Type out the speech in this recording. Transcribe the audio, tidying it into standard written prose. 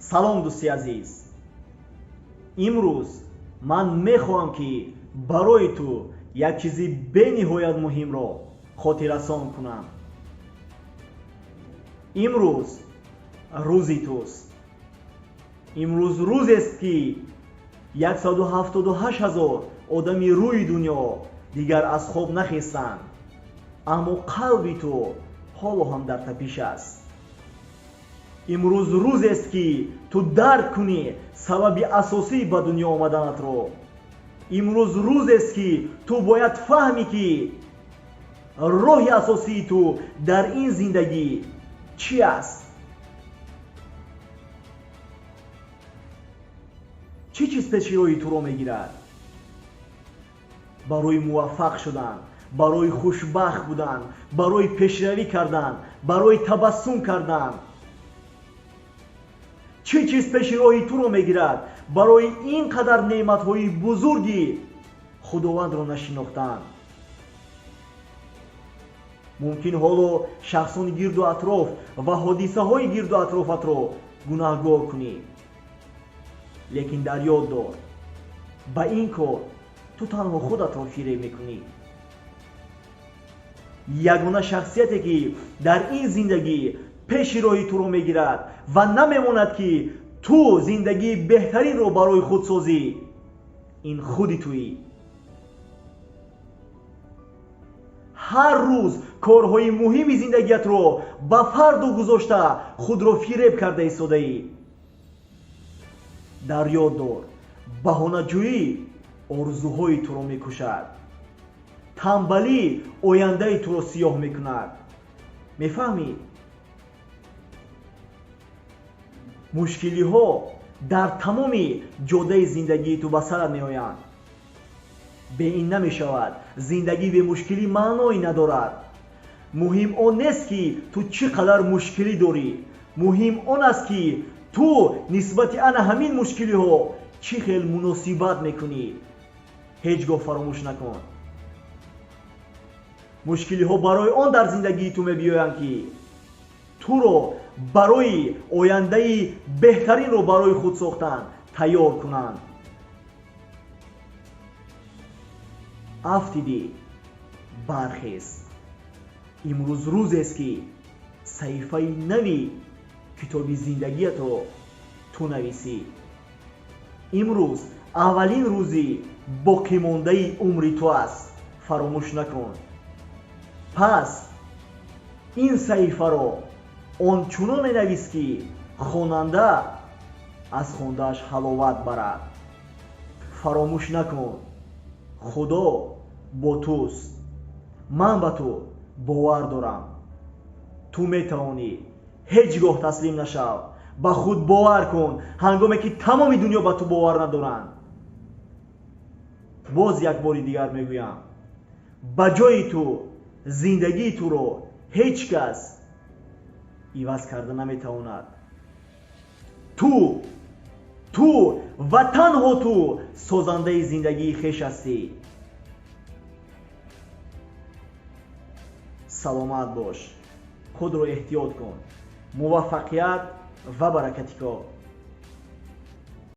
Салом, дӯсти азиз. Имрӯз ман мехоҳам, ки барои ту як чизи бениҳоят муҳимро хотиррасон кунам. Имрӯз рӯзи туст. Имрӯз рӯзест, ки 178 ҳазор одами рӯи дунё дигар аз хоб нахестанд, аммо қалби ту ҳоло ҳам дар тапиш аст. Имрӯз рӯзест, ки ту дарк кунӣ сабаби асосии ба дунё омаданатро. Имрӯз рӯзест, ки ту бояд фаҳмӣ, ки роҳи асосии ту дар ин зиндагӣ чӣ аст. Чӣ чиз пеши роҳи туро мегирад? Барои муваффақ шудан, барои хушбахт будан, барои пешравӣ кардан, барои табассум кардан. Чӣ чиз пеши роҳи туро мегирад барои ин қадар неъматҳои бузурги Худовандро нашинохтан? Мумкин ҳоло шахсони гирду атроф ва ҳодисаҳои гирду атрофатро гунаҳгор кунӣ, лекин дар ёд дор, ба ин кор ту танҳо худатро фиреб мекунӣ. Ягона шахсияте, ки дар ин зиндагӣ пеши роҳи туро мегирад ва намемонад, ки ту зиндагии беҳтаринро барои худ созӣ, ин худи туӣ. Ҳар рӯз корҳои муҳими зиндагиятро ба фарду гузошта худро фиреб карда истодаӣ. Дар ёд дор, баҳонаҷӯӣ орзуҳои туро мекушад, танбалӣ ояндаи туро сиёҳ мекунад. Мефаҳмӣ? Мушкилиҳо дар тамоми ҷодаи зиндагии ту ба сарат меоянд. Бе ин намешавад. Зиндагӣ бе мушкилӣ маъное надорад. Муҳим он нест, ки ту чӣ қадар мушкилӣ дорӣ. Муҳим он аст, ки ту нисбати ана ҳамин мушкилиҳо чӣ хел муносибат мекунӣ. Ҳеҷ гоҳ фаромӯш накун, мушкилиҳо барои он дар зиндагии ту мебиёянд, ки туро барои ояндаи беҳтаринро барои худ сохтан тайёр кунанд. Афтидӣ, бархез. Имрӯз рӯзест, ки саҳифаи нави китоби зиндагиятро ту нависӣ. Имрӯз аввалин рӯзи боқимондаи умри ту аст. Фаромӯш накун. Пас ин саҳифаро ончунон менавис, ки хонанда аз хондааш ҳаловат барад. Фаромӯш накун, Худо бо туст. Ман ба ту бовар дорам. Ту метавонӣ. Ҳеҷ гоҳ таслим нашав. Ба худ бовар кун, ҳангоме ки тамоми дунё ба ту бовар надоранд. Боз як бори дигар мегӯям, ба ҷои ту зиндагии туро ҳеҷ кас иваз карда наметавонад. Ту ва танҳо ту созандаи зиндагии хеш ҳастӣ. Саломат бош, худро эҳтиёт кун. Муваффақият ва баракати кор.